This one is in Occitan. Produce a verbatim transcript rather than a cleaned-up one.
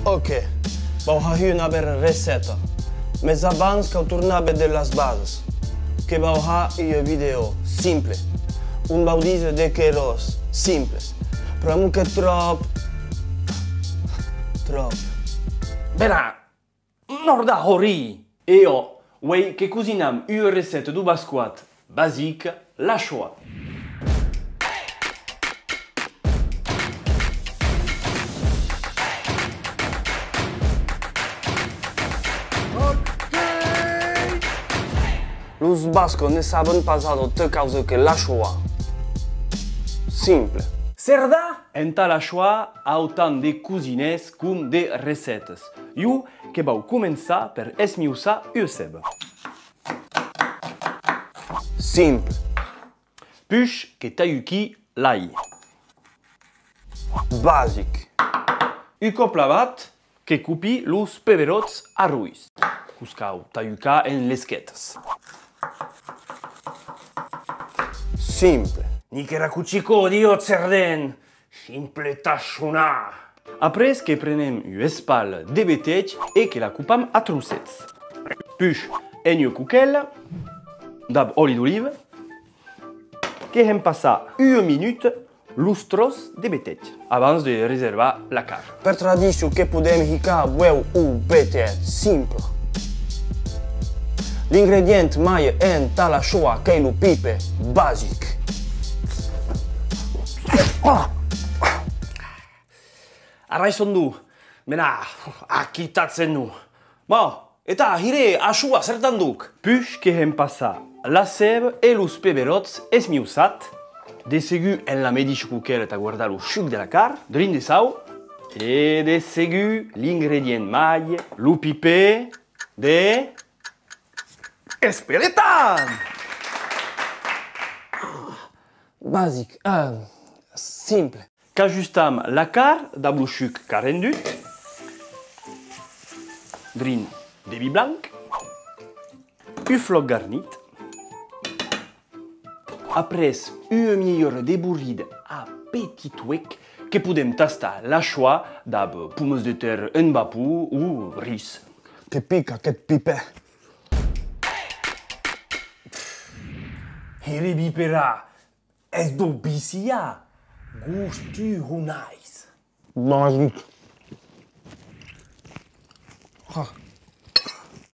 Ok, vau har ua navèra recèpta. Mès abans cau tornar véder las basas. Que vau har ua vidèo simple, on vau díser de queròs simples. Pr'amor que tròp, tròp. Bèra, nòrda hori! E ò, uei que cosinam ua recèpta deu bascoat basic, la shoa. Los bascos ne saben pas auta causa que la shoa. Simple. Cerda? Entà la shoa, autant de cosinès com de recèptas. Jo que vau començar per esmiuçar ua ceba. Simple. Puish que talhuqui l'alh. Basic. Un còp lavat, que copi los peberòts arroïs. Que'us cau talhucar en lesquetas. Simple. Ni qu'èra cochicò, Diu, Cerden! Simple tachonat! Après que prenem ua espala de betelh e que la copam a trocets. Puish, en ua coquèla, dab òli d'oliva, que hèm passar ua minuta los tròç de betelh, abans de reservar la carn. Per tradicion que podem hicar bueu o betelh, simple. L'ingredient mai entà la shoa qu'ei lo pipe, basic. Ara i son, mena, aquitatz-nos. Bon, eta, hire, a shoa, certandoc. Puish que hèm passar la ceba e los peberòts esmiuçats, de segur en la medisha coquèla tà guardar lo chuc de la carn, drin de sau, e de segur l'ingredient mai, lo pipe de Espeletan! Basic, ah, simple. Qu'ajustam la carn dab lo chuc qu'a rendut, drin de vin blanc, un flòc garnit, après ua mièja ora de borrida a petit huec que podem tastar la shoa dab pomas de tèrra en vapor o ris. Que pica aqueth pipe! Hire, vipèra! Es deu viciar! Gosturonais! Basic. Ah,